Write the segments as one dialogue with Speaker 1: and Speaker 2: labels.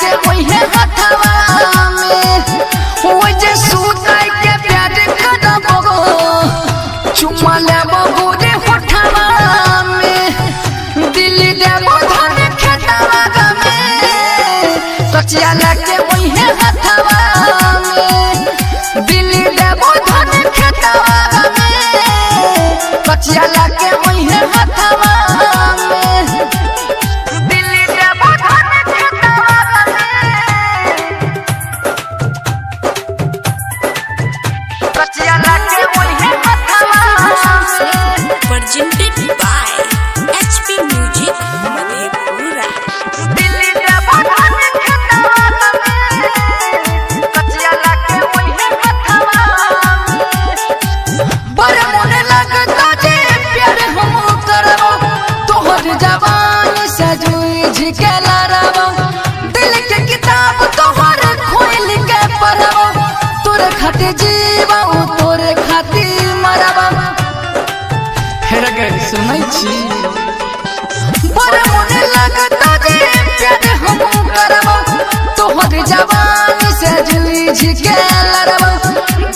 Speaker 1: लाके ओहे हथवा में ओइ जे सुताई के प्यार करबो चुमा लेबो गोरे होठवा में दिल देबो धन खेतवा में कचिया लाके ओहे हथवा में दिल देबो धन खेतवा में कचिया लाके ओहे हथवा में दिल देबो धन खेतवा में कचिया लाके ओहे हथवा में
Speaker 2: Presented by HP Music Madhepura.
Speaker 1: दिल देबो धन खेतवा में कचिया लाके ओहे हथवा में बड़ मन लगता जे प्यार हम करबो तोहर जवान से जूझ के लड़बो दिल के किताब तोहर खोल के पढ़बो तोरे खातिर जीवो तोरे खातिर मरबो हे रे सुनै छी बड़ मन लगता जे प्यार हम करबो तोहर जवान से जूझ के लड़बो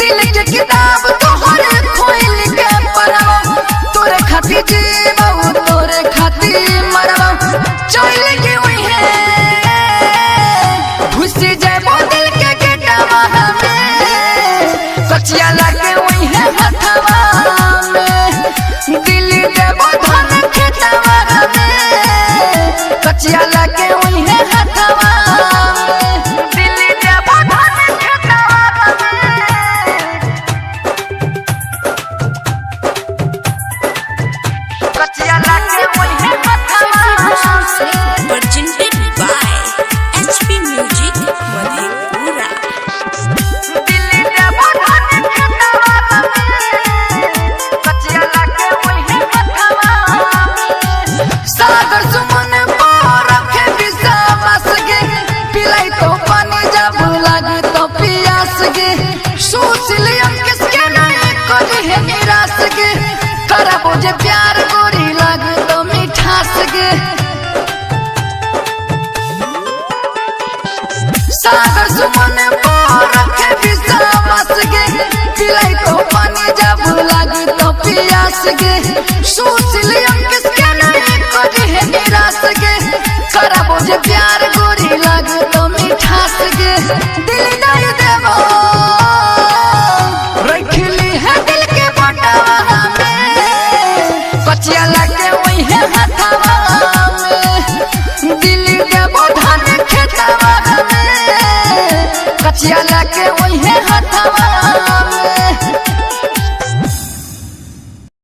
Speaker 1: दिल के किताब तोहर खोल के पढ़बो तोरे खातिर जीवो तोरे खातिर मरबो चल के ओहे घुस जाबो दिल के गेटवा में कचिया लाके ओहे हथवा में दिल देबो धन खेतवा में कचिया लाके ओहे हथवा में दिल देबो धन खेतवा में कचिया लाके ओहे हथवा में
Speaker 2: Presented by HP Music Madhepura.
Speaker 1: दिल देबो धन खेतवा में कचिया लाके ओहे हथवा में सागर सुमन पर रखे विश्वास गे पिलाई तो पानी जब लागे तो पियास गे सोच लियम किसके नहीं करे है निराश गे करबो जे प्यार गोरी लागे तो मिठास गे सागर सुमन पर रखे विश्वास गे पिलाई तो पानी जब लागे तो पियास गे सोच लियम किसके नहीं करे है निराश गे करबो जे प्यार गोरी लागे तो मिठास गे दिल नहीं देबो रखली है दिल के बटवा में कचिया लाके ओहे हथवा में दिल देबो धन खेतवा में कचिया लाके ओहे हथवा में।